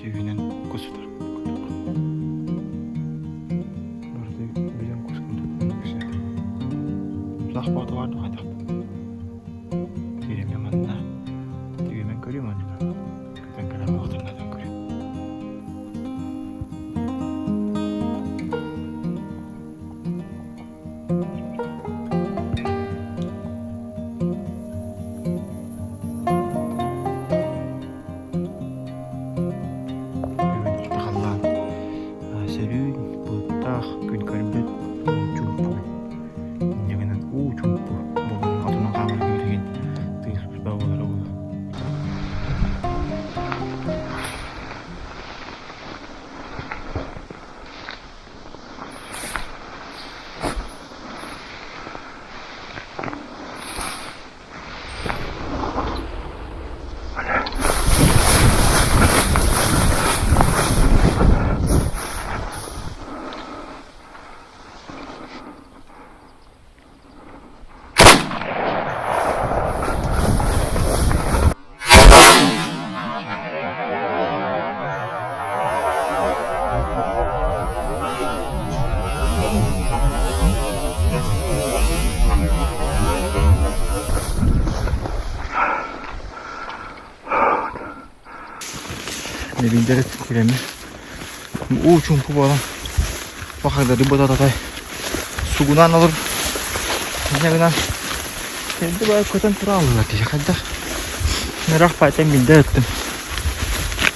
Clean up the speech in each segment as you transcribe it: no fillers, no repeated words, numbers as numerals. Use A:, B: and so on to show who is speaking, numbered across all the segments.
A: Сүүһүнэн кус сытар курдук. Барыта бөдөҥ кус курдук үксэ. Сах боотугар хайдах Тириэмэ манна тириэмэн көрүөм онно. Көтөн кэлэн оҕотуннатан көрүөм. Бүгүн халлаан сөрүүн, былыттаах, күн көрбөт, чуумпу. Инньэ гынан уу чуумпу буолан отунан хаамарга билигин тыас туспа буолара буолуо. Нэбиндэрэ киирэммин уу чуумпу буолан бахайдары бытататай сугунаан олор инньэ гынан эрдэ баҕайы көтөн турааллар дии хайдах ыраах баайтан биирдэ ыттым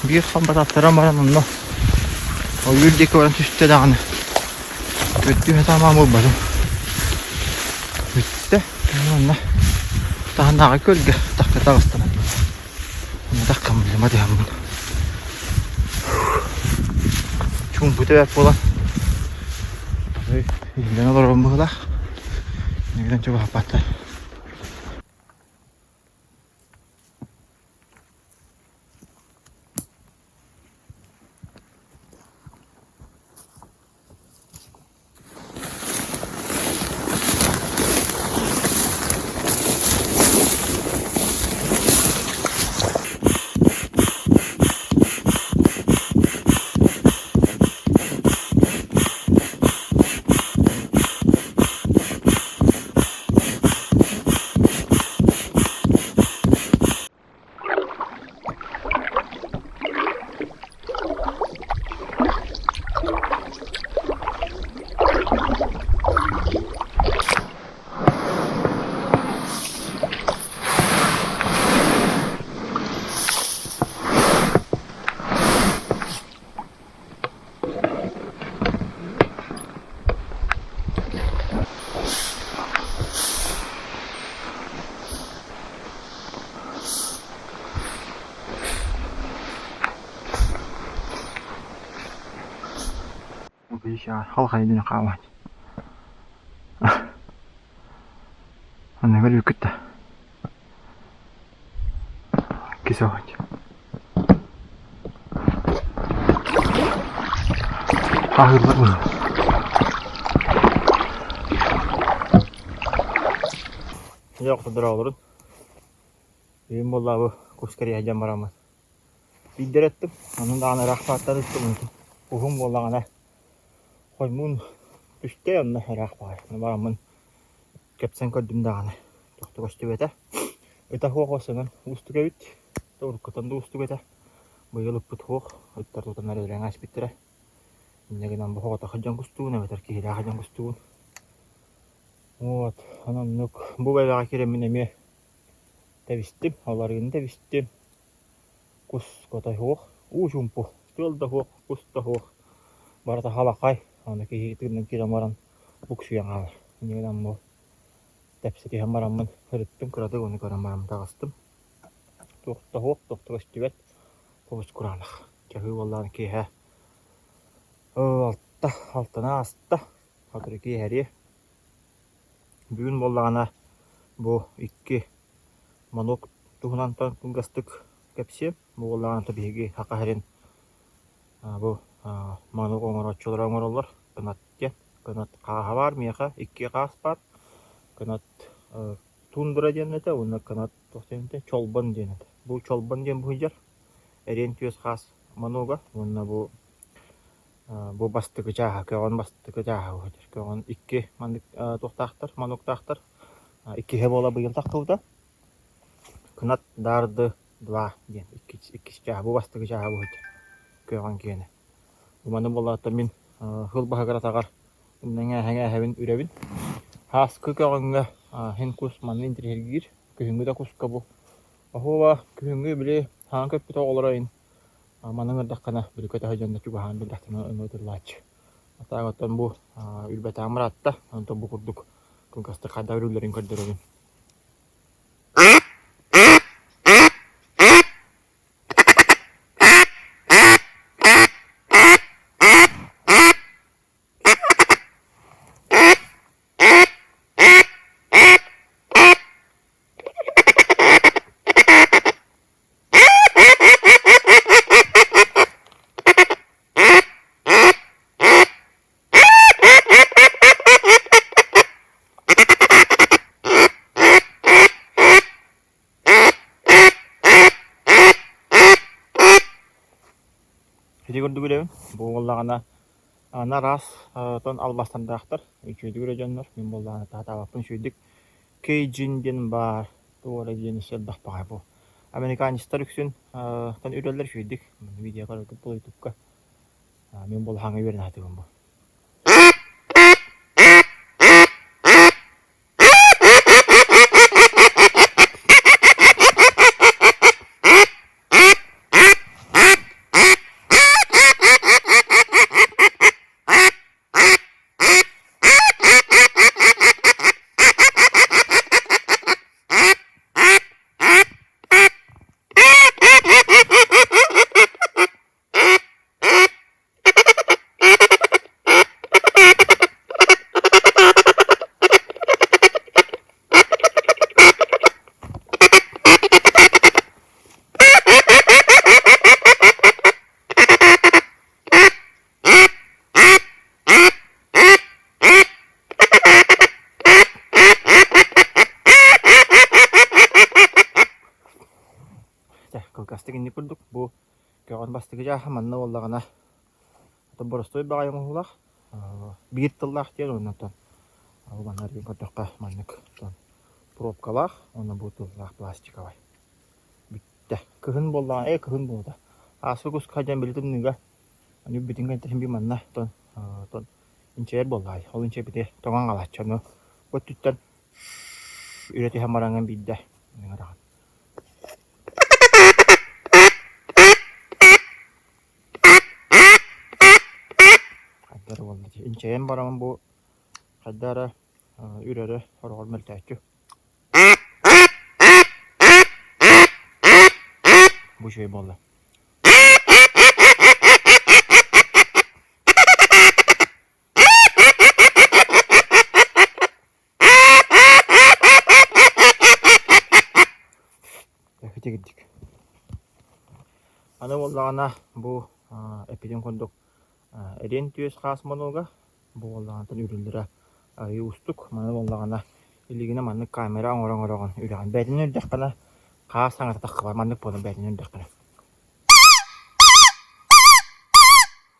A: биир хон бататтаран баран онно ойуур диэки баран түстэ даҕаны көрдүү сатаамаан буолбатым бүттэ онно таһынааҕы күөлгэ тахха таҕыстым Таххам билимэ дыһаммын чуумпута бэрт буолан иһиллэн олорорум быһыылаах нэгинэн чугаһаппаттар Халхайдын хаамаат. Анныгар үккүттэ. Кисоҕач. Хаһыыллар быһыы. Дьэ, охтордороолорун. Бүгүн буоллаабы кус кэриэһэ дьон бараммын. Биирдэрэ эттим, онон даҕаны ыраах бааттан ыттым онтон. Уһун буоллаҕына хоймуун түстэ онно ыраах баҕайы. Бараммын кэпсэн көрдүм даҕаны туох да көстүбэтэ. Ыта суох уоссанан уустук эбит. Уруккутан да уустук этэ. Быйыл ыппыт суох, ыттар тутан эрэ өлөн ааспыттара. Инньэ гынан бу оҕотох дьон кустуун эбэтэр киһилээх дьон кустуун. Вот, онон оннук бу бэйэҕэ киирэммин эмиэ тэбистим, оларыыны тэбистим. Кус котой суох, уу чуумпу, тыал да суох, кус да суох. Барыта халахай, аны киһи тыынын киирэн баран буксуйан хаалар. Инньэ гынан бу тэпсэ түһэн бараммын сырыттым, кыратык ону көрөн баран таҕыстым. Туох да суох, туох да көстүбэт, кубус кураанах. Чаһыы буоллаҕына киэһэ алта, алтаны ааста, сотору киэһэриэ. Бүгүн буоллаҕына бу икки манок туһунан кылгастык кэпсиэм. Бу буоллаҕына биһиги Саха сирин бу манок оҥорооччулара оҥороллор. Кынат диэн. Кынат хааһа баар миэхэ, икки хаас баар. Кынат тундра диэн этэ уонна кынат туох диэн этэ чолбон диэн этэ. Бу чолбон диэн бу сылдьар эриэн түөс хаас. манога уонна бу бу бастакы чааһа, көҕөн бастакы чааһа уһатар. Көҕөн икки маннык туохтаахтар, мануктаахтар. Иккиһэ буола быйыл тахсыбыта. Кынат Дарды два диэн иккис, иккис чааһа, бу бастакы чааһа буһут көҕөн киэнэ. Бу маны буоллаҕыттан мин сыл баһыгар атаҕар Мэҥээһэҥээһэбин үрэбин. Һааскы көҕөҥҥө һин кус манна интэриэһиргиир. Күһүҥҥү да куска бу. Оһуоба күһүҥҥү били хаҥа көппүт оҕолоро ин маны ыҥырдаххына били көтөһө дьонно чугаһаан биллэхтэринэ ыҥыртыллааччы. Атаак оттон бу үрбэтээҕим ыраатта. Онтон бу курдук кылгастык хайдах үрүллэрин көрдөрөбүн. Ити курдук үлэбин. Бу буоллаҕына аны араас тон албастардаахтар, үчүгэйдик үлэ дьоннор. Мин буоллаҕына таһаатаабаппын үчүгэйдик. Кейджин диэн баар, туох эрэ диэн өссө элбэх баҕайы бу. Американецтар үксүн тон үрэллэр үчүгэйдик. Видео көрөргүт буолуо ютубка. Мин буоллаҕына үөрэнэ сатыыбын бу. Кылгастык инник курдук бу көҕөн бастакы дьааһа манна буоллаҕына боростуой баҕайы оҥоһуулаах биир тыллаах диэн уонна оттон манна эргин көрдөххө маннык пробкалаах уонна бу тыллаах пластиковай бүттэ кыһын буоллаҕына ээ кыһын буолуо ааспыт куска дьон били тымныыга бүтүн кэнтэ син манна тон тон инчэйэр буоллаҕай ол инчэйбити тоҥон хаалааччы ону бу өттүттэн үрэ түһэн бараҥҥын биирдэ ыҥыраҕын Хайда эрэ буолла дии. Инчэйэн бараммын бу хайда эрэ үрэрэ хороҕор мөлтөөччү. Бу үчүгэй буолла. Итигирдик. Аны буоллаҕына бу эппитим курдук эриэн түөс хаас монуога бу буоллаҕына үрүллэрэ арыый уустук. Маны буоллаҕына илигинэ маннык камера оҥорон оҥороҕун үрэҕин бэйэтин үрдэххинэ хаас саҥата таххыбар маннык буолан бэйэтин үрдэххинэ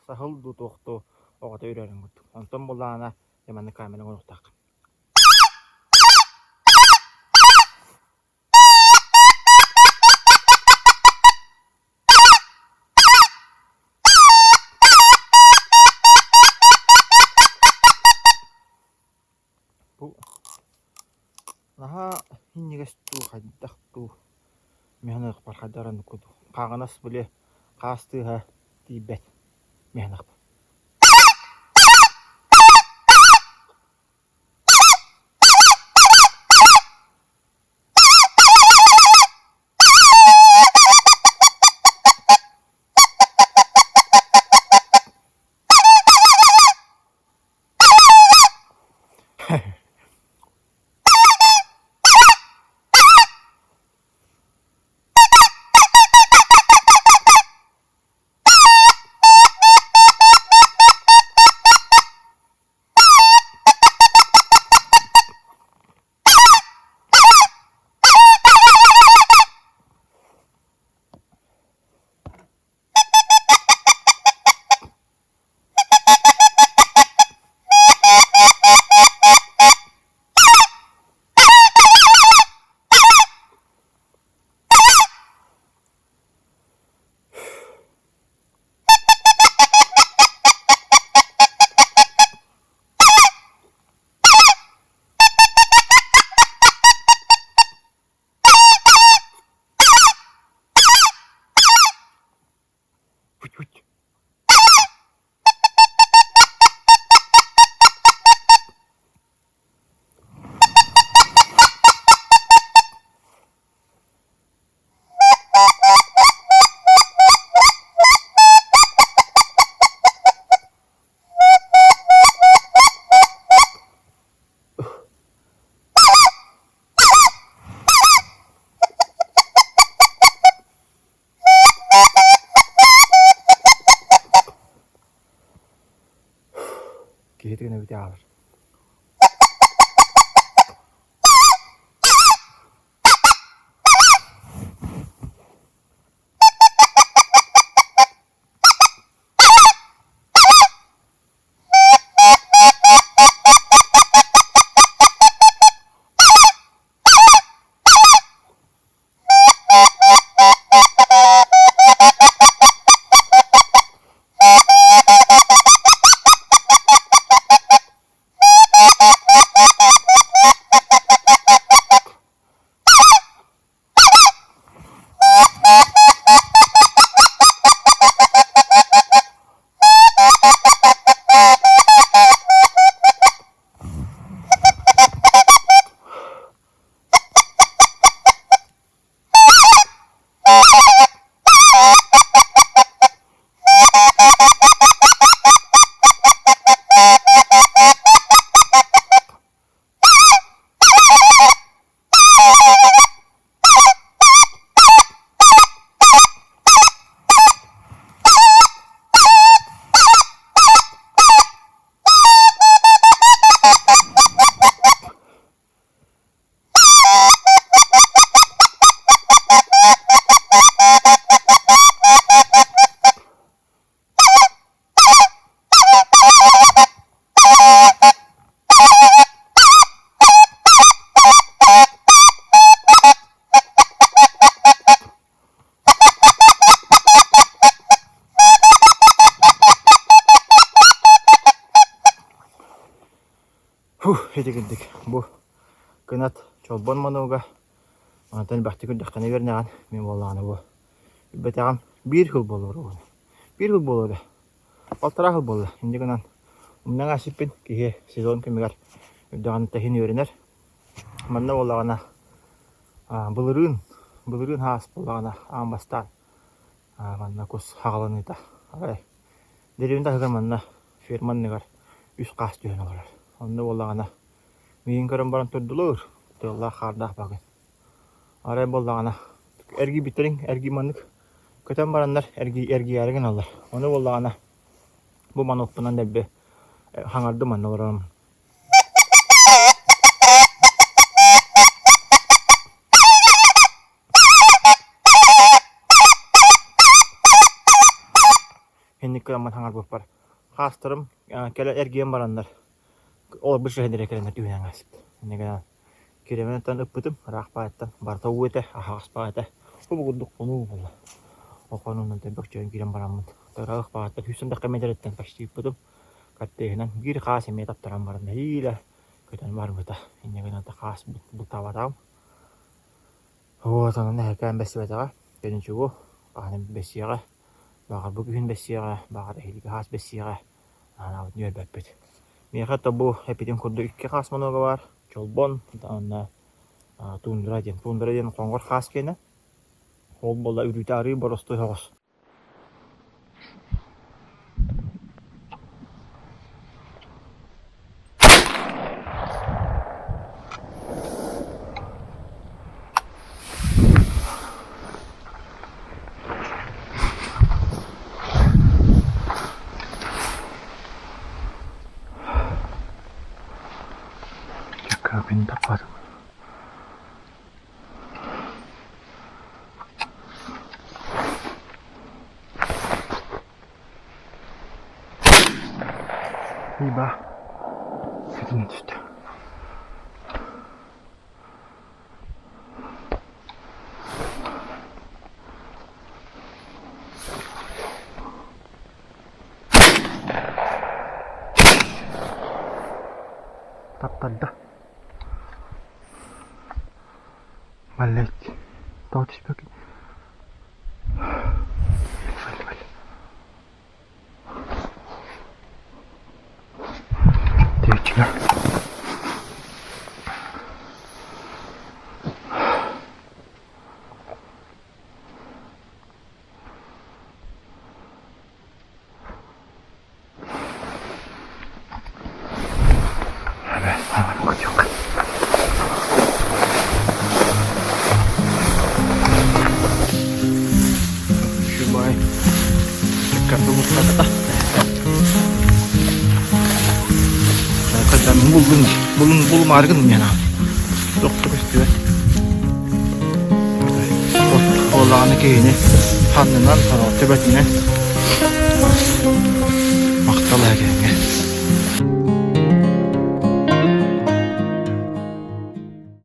A: саһыл дуу туох дуу оҕото үрэрин курдук. Онтон буоллаҕына дьэ маннык камера оҥоруохтааххын. Бу наһаа иҥнигэс дуу, хайдах дуу миһаныахпар хайдах эрэ оннук курдук. Хааҕынас били хаас тыаһа тиийбэт миһаныахпар. Киһи тыына бүтэ хаалар. Фух, ити курдук бу кынат чолбон манууга онтон элбэхтик үрдэххинэ үөрэнэҕин мин буоллаҕына бу билбэтэҕим биир сыл буолуо биир сыл буолуо да балтараа сыл буолла инньэ гынан умнан аасыппын киһи сезон кэмигэр үрдэҕинэ тэһин үөрэнэр манна буоллаҕына былырыын былырыын хаас буоллаҕына аан бастаан манна кус хаҕаланыыта арай Дэриэбинэ таһыгар манна ферма анныгар үс хаас түһэн олорор. Онно буоллаҕына миигин көрөн баран турдулар, тыаллаах хаардаах баҕын. Арай буоллаҕына эргийбиттэриҥ эргий маннык көтөн бараннар эргийээри гыналлар. Ону буоллаҕына бу манокпунан дэлби хаҥардым манна олорорум. Инник кыраммын хаҥарбыппар хаастарым кэлэ эргийэн бараннар олорбут сиһэннэрэ кэлэннэр түһүнэн ааспыт. Инньэ гынан кириэмэнтэн ыппытым ыраах баайыттан барыта уу этэ, аһаҕас баҕа этэ. Бу курдук хонуу буолла. Ол хонуунан бөкчөйөн киирэн бараммын ыраах баҕаттан сүүс тахха миэтэрэттэн почти ыппытым. Картеһынан биир хаас эмиэ таптаран баран нэһиилэ көтөн барбыта. Инньэ гынан хаас бултаабатаҕым. Вот онон эһэкээн бэссибэтэҕэ. Кэничугу хаһан бэссиэҕэ Баҕар бу күһүн бэссиэҕэ, баҕар эһиги хаас бэссиэҕэ анаабытын үөрбэппит. Миэхэ то бу эппитим курдук икки хаас монога баар. Чолбон уонна тундра диэн. Тундра диэн хоҥор хаас киэнэ. Ол буолла үрүүтэ арыы боростуой соҕус. Күн таппатым. Иба ситин түстэ. Таптарда. Блять. Тоҕо түспэккин? Течка. Үчүгэй. Буллум дии. Булун булумаары гынным диэн аҕам. Тохто көстүбэт. От буоллаҕына киһини ханнынан, төбөтүнэн махтал эһэкэҥҥэ.